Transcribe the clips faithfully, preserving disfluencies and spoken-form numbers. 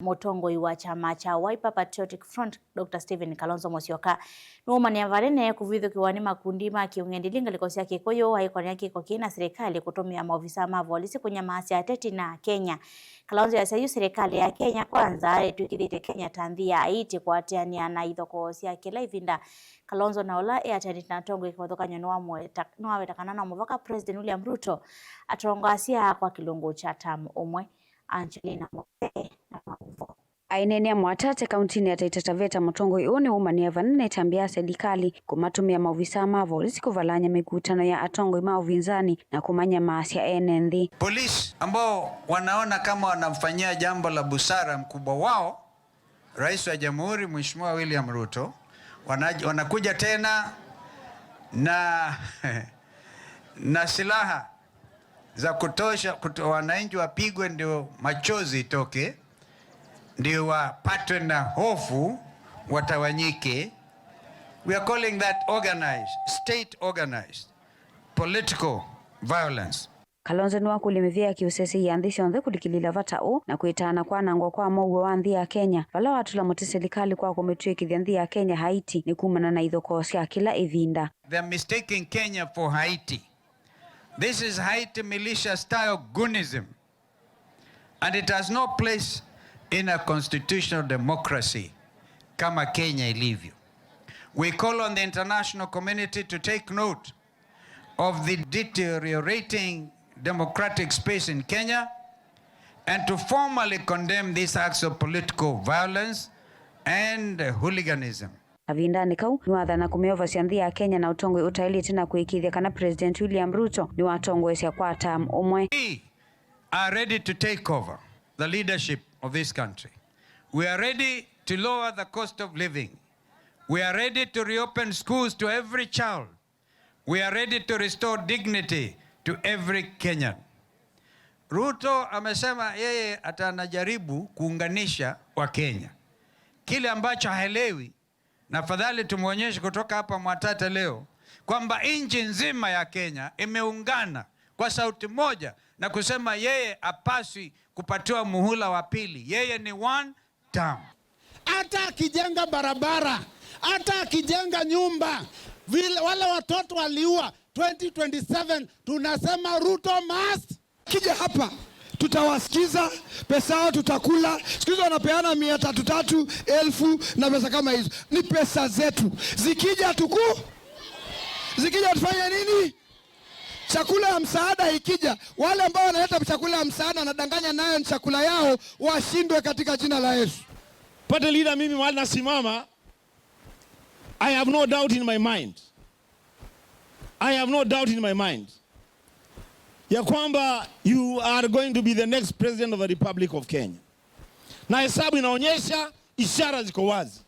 Mũtongoi wa kyama kya Wiper Patriotic Front, Doctor Stephen Kalonzo Musyoka, nĩwaumanĩa vanene kũvithũkĩwa nĩ makundi ma kĩũng'endili ngalĩko sya Kĩkũyũ, aikonea kĩko kĩĩ na silikalĩ kũtũmĩa maovisaa ma volisi kũnyamaasya ateti na Akenya. Kalonzo easya yu silikalĩ ya Kenya Kwanza ĩtw'ĩkĩthĩtye Kenya ta nthĩ ya Haiti kũatĩanĩa na ithokoo sya kĩla ĩvinda. Kalonzo, na ũla e ateti na atongoi kĩvathũkany'o, nĩwamweta-, nĩwaweta kana no mũvaka President William Ruto atongoasya kwa kĩlungu kya term ũmwe. Angelina Mose na maũvoo. Aineenea Mwatate kauntinĩ ya Taita Taveta, mũtongoi ũũ nĩwaumanĩa vanene ĩtambya ya silikalĩ kũmatũmĩa maovisaa ma volisi kũvalany'a mĩkutano ya atongoi ma ũvinzani na kũmanyamaasya ene nthĩ. Polisi ambao wanaona kama wanamfanyia jambo la busara mkubwa wao, Rais wa Jamhuri, Mheshimiwa William Ruto, wana-, wanakuja tena na, na silaha za kutosha, kuto-, wananchi wapigwe ndio machozi itoke, ndio wapatwe na hofu, watawanyike. We are calling that organized, state organized political violence. Kalonzo nĩwakũlya mĩvĩa ya kĩũsesei ya nthĩ syonthe kũlikĩlĩĩla vata ũũ na kwĩtaana kwanangwa kwa mũuo wa nthĩ ya Kenya, vala watũla mũtĩ silikalĩ kwa kũmĩtw'ĩkĩthya nthĩ ya Kenya Haiti nĩ kumana na ithokoo sya kĩla ĩvinda. They're mistaking Kenya for Haiti. This is Haiti militia style goonism. And it has no place in a constitutional democracy kama Kenya ilivyo. We call on the international community to take note of the deteriorating democratic space in Kenya and to formally condemn these acts of political violence and hooliganism. Kavindanĩ kau, nĩwathana kũmĩovasya nthĩ ya Kenya na ũtongoi ũtaĩlĩte na kũĩkĩĩthya kana President William Ruto nĩwatongoesya kwa term ũmwe. We are ready to take over the leadership of this country. We are ready to lower the cost of living. We are ready to reopen schools to every child. We are ready to restore dignity to every Kenyan. Ruto amesema yeye atanajaribu kuunganisha Wakenya. Kile ambacho haelewi, na fadhali tumwonyeshe kutoka hapa Mwatate leo kwamba nchi nzima ya Kenya imeungana kwa sauti moja na kusema yeye hapaswi kupatiwa muhula wa pili. Yeye ni one term. Hata akijenga barabara, hata akijenga nyumba, vile wale watoto waliua twenty twenty-seven, tunasema Ruto must. Kija hapa, tutawasikiza, pesa yao tutakula. Siku hizi wanapeana mia tatu tatu, elfu na pesa kama hizo. Ni pesa zetu. Zikija tuku-, zikija tufanye nini? Chakula ya msaada ikija, wale ambao wanaleta chakula ya msaada wanadanganya nayo ni chakula yao, washindwe katika jina la Yesu. Party leader, mimi mahali nasimama, I have no doubt in my mind. I have no doubt in my mind ya kwamba you are going to be the next president of the Republic of Kenya. Na hesabu inaonyesha, ishara ziko wazi.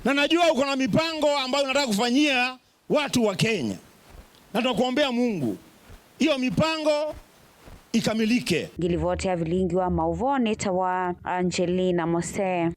Na najua uko na mipango ambayo unataka kufanyia watu wa Kenya. Na tunakuombea Mungu, hiyo mipango ikamilike. Ngilivoti ya vilingi wa maũvoo nĩtawa Angelina Mose.